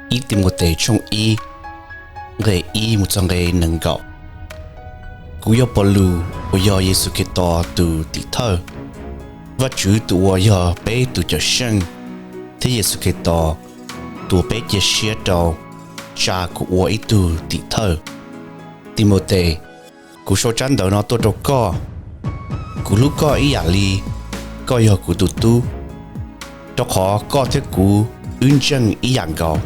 Ib Timautes tshooj ib, nqe ib mus txog nqe nees nkaum. Kuv yog Paulus uas yog Yexus Khetos tus tim thawj, Vajtswv tus uas yog peb tus Cawmseej, thiab Yexus Khetos tus uas peb cia siab rau, tsa kuv ua ib tug tim thawj. Timautes, kuv sau tsab ntawv no tuaj rau koj. Kuv hlub koj ib yam li koj yog kuv tus tub, rau qhov koj thiab kuv wb ntseeg ib yam nkaus.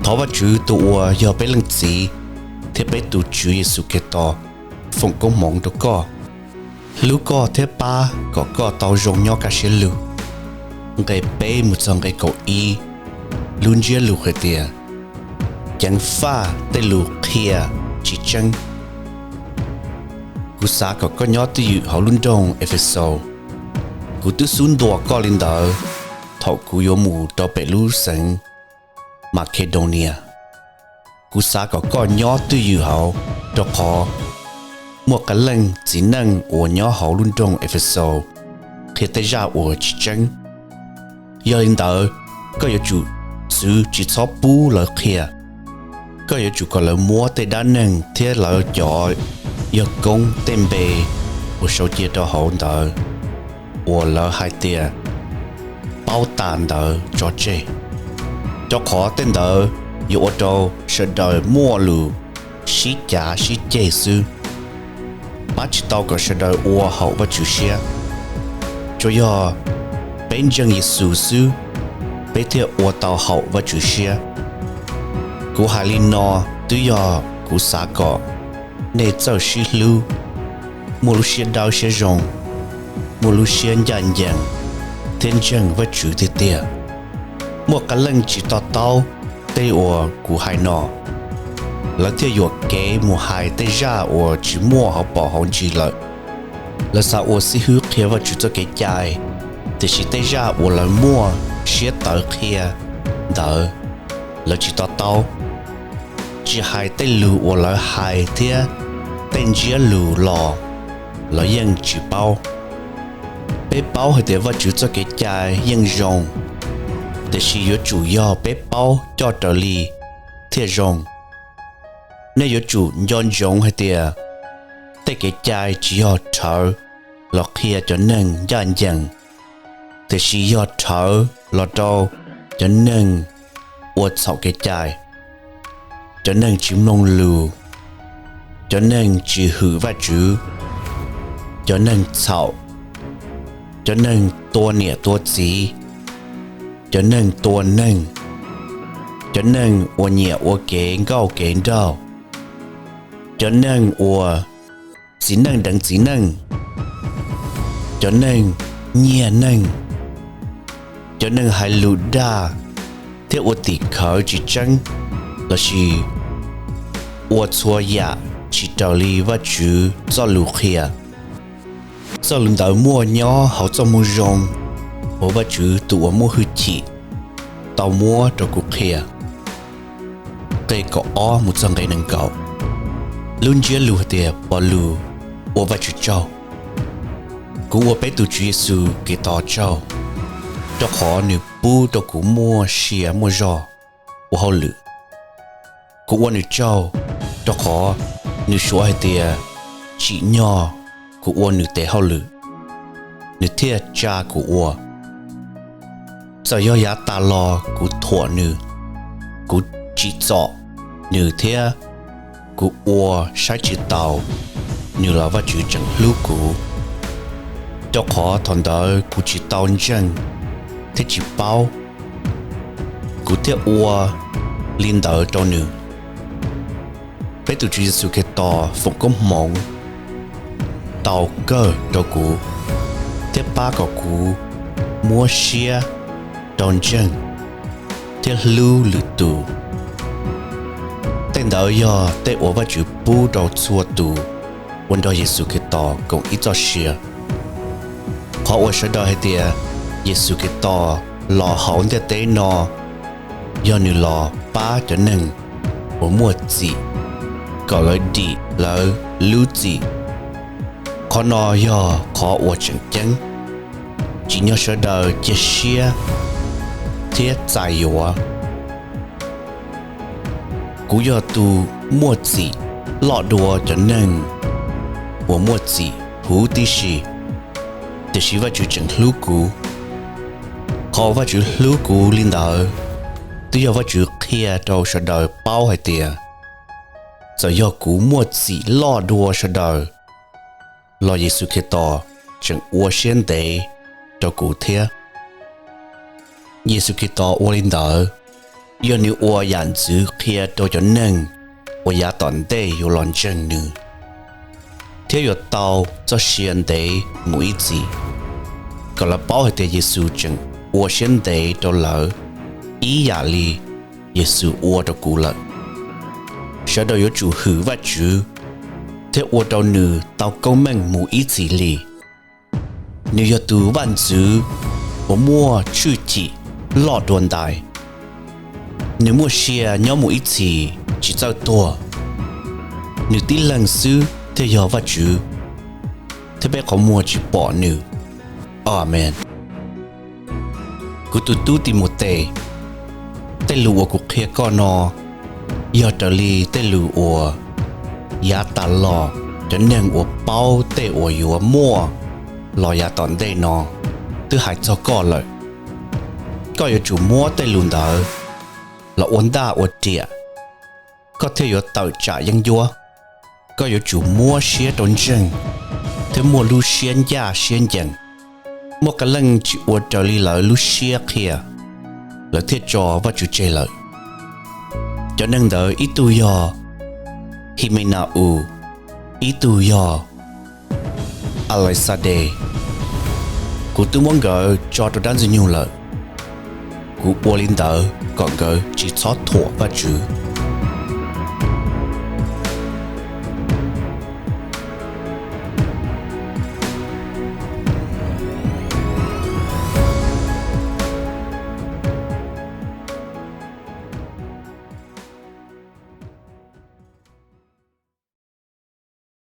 Thov Vajtswv tus uas yog peb Leej Txiv thiab peb tus Tswv Yexus Khetos foom koob hmoov rau koj, hlub koj thiab pab kom koj tau zoo nyob kaj siab lug. Nqe peb mus txog nqe kaum ib, lub ntsiab lus hais tias, ceev faj tej lus qhia tsis tseeb. Kuv xav kom koj nyob twj ywm hauv lub nroog Efexaus. Kuv twb xub ntuas koj li ntawd thaum kuv yuav mus rau pem lub xeev Makhedaunia. Kuv xav kom koj nyob twj ywm hauv, rau qhov muaj qee leej txiv neej uas nyob hauv lub nroog Efexaus qhia tej zaj uas tsis tseeb. Yog li ntawd, koj yuav tsum txwv tsis txhob pub lawv qhia. Koj yuav tsum kom lawv muab tej dab neeg thiab lawv cov yawg koob tej npe uas sau cia rau hauv ntawv uas lawv hais tias paub tas ntawd tso tseg, rau qhov tej ntawd yuav ua rau sawv daws muaj lus sib cav sib ceg xwb, pab tsis tau kom sawv daws ua haum Vajtswv siab. Tsuas yog peb ntseeg Yexus xwb, peb thiaj ua tau haum Vajtswv siab. Kuv hais li no twb yog kuv xav kom nej txawj sib hlub, muaj lub siab dawb siab zoo, muaj lub siab ncaj ncees thiab ntseeg Vajtswv tiag tiag. Muaj qee leej tsis to taub tej uas kuv hais no, lawv thiaj yuam kev mus hais tej zaj uas tsis muaj hauv paus hauv ntsis lawm. Lawv xav ua xib hwb qhia Vajtswv txoj kev cai, tiam sis tej zaj uas lawv muaj siab tawv qhia ntawd lawv tsis to taub, tsis hais tej lus uas lawv hais thiab tej ntsiab lus los lawv yeej tsis paub. Peb paub hais tias Vajtswv txoj kev cai yeej zoo, tiam sis yuav tsum yog peb paub coj raws li thiaj zoo. Nej yuav tsum nco ntsoov hais tias tej kev cai tsis yog rhawv los qhia cov neeg ncaj ncees, tiam sis yog rhawv los rau cov neeg ua txhaum kev cai, cov neeg tsis mloog lus, cov neeg tsis hwm Vajtswv, cov neeg txhaum, cov neeg tua niam tua txiv, cov neeg tua neeg, cov neeg uas nyiam ua kev nkauj kev nraug, cov neeg uas txiv neej deev txiv neej, cov neeg nyiag neeg, cov neeg hais lus dag thiab ua tim khawv tsis tseeb, lossis ua txhua yam tsis raws li Vajtswv txoj lus qhia. Txoj lus ntawd muaj nyob hauv txoj moo zoo uas Vajtswv tus uas muaj hwj chim tau muab rau kuv qhia. Nqe kaum ob mus txog nqe nees nkaum, lub ntsiab lus hais tias Paulus ua Vajtswv tsaug. Kuv ua peb tus Tswv Yexus Khetos tsaug, rau qhov nws pub rau kuv muaj sia muaj zog ua hauj lwm. Kuv ua nws tsaug, rau qhov nws suav hais tias tsim nyog kuv ua nws tes hauj lwm, nws thiaj tsa kuv ua. Txawm yog yav tas los kuv thuam nws, kuv tsim txom nws thiab kuv ua saib tsis taus nws los Vajtswv tseem hlub kuv, rau qhov thaum ntawd kuv tsis tau ntseeg thiab tsis paub, kuv thiaj ua li ntawd rau nws. Peb tus Tswv Yexus Khetos foom koob hmoov tau kawg rau kuv thiab pab kom kuv muab siab rau ntseeg thiab hlub lwm tus. Tej ntawd yog tej uas Vajtswv pub rau txhua tus uas nrog Yexus Khetos koom ib txoj sia. Qhov uas sawv daws hais tias Yexus Khetos los hauv ntiaj teb no yog nws los pab cov neeg uas muaj txim kom lawv dim lawv lub txim. Qhov no yog qhov uas tseem ceeb, tsim nyog sawv daws cia siab thiab txais yuav. Kuv yog tus muaj txim loj dua cov neeg uas muaj txim huv tib si, tiam sis Vajtswv tseem hlub kuv. Qhov Vajtswv hlub kuv li ntawd twb yog Vajtswv qhia rau sawv daws paub hais tias txawm yog kuv muaj txim loj dua sawv daws los Yexus Khetos tseem ua siab ntev rau kuv thiab. Yexus Khetos ua li ntawd yog nws ua yam ntxwv qhia rau cov neeg uas yav tom ntej yuav los ntseeg nws thiab yuav tau txoj sia ntev mus ib txhis, kom lawv paub hais tias Yexus tseem ua siab ntev rau lawv ib yam li Yexus ua rau kuv lawm. Sawv daws yuav tsum hwm Vajtswv thiab ua rau nws tau koob meej mus ib txhis li. Nws yog tus vaj ntxwv uas muaj tshwj chim loj dua ntais. Nws muaj sia nyob mus ib txhis tsis txawj tuag. Nws tib leeg xwb thiaj yog Vajtswv, thiab peb qhov muag tsis pom nws. Amees. Kuv tus tub Timautes, tej lus uas kuv qhia koj no yog raws li tej lus uas yav tas los cov neeg uas paub tej uas yuav muaj los yav tom ntej no twb hais txog koj lawm. Koj yuav tsum muab tej lus ntawd los ua ntaj ua riam, koj thiaj yuav tawm tsam yeeb ncuab. Koj yuav tsum muab siab rau ntseeg thiab muaj lub siab ncaj siab ncees. Muaj qee leej tsis ua raws li lawv lub siab qhia, lawv thiaj tso Vajtswv tseg lawm. Cov neeg ntawd ib tug yog Himenau-us, ib tug yog Alaixades. Kuv twb muab nkawd tso rau dab Ntxwg nyoog lawm. Kuv ua li ntawd kom nkawd tsis txhob thuam Vajtswv.